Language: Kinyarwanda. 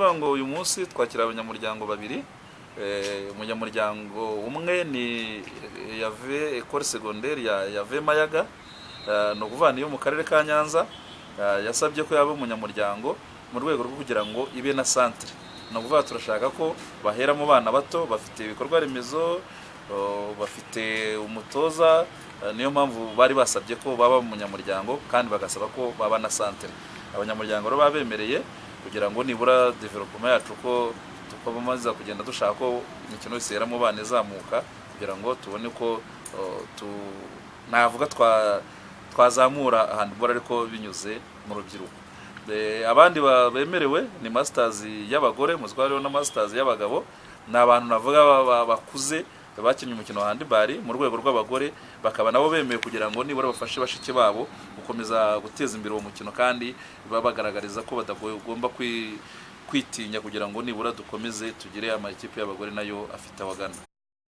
Ukuvuga ngo uyu munsi twakira abanyamuryango babiri. Umunyamuryango umwe ni Yave Ecole Secondaire ya Yave Mayaga, ni ukuvuga niyo mu karere ka Nyanza. Yasabye ko yaba umunyamuryango mu rwego rwo kugira ngo ibe na centre. Ni ukuvuga turashaka ko bahera mu bana bato, bafite ibikorwa remezo, bafite umutoza, niyo mpamvu bari basabye ko baba umunyamuryango kandi bagasaba ko baba na centre. Abanyamuryango rero babemereye kugira ngo nibura development yacu, ko tukomeza kugenda dushaka ko imikino yose yera mu bana izamuka, kugira ngo tubone ko navuga twazamura handball ariko binyuze mu rubyiruko. Abandi bemerewe ni masters y'abagore, muziko hariho na masters y'abagabo. Ni abantu navuga bakuze bakinnye umukino wa handball mu rwego rw'abagore, bakaba nabo bemewe kugira ngo nibura bafashe bashiki babo gukomeza guteza imbere uwo mukino, kandi babagaragariza ko badagomba kwitinya, kugira ngo nibura dukomeze tugire amakipe y'abagore nayo afite abagana.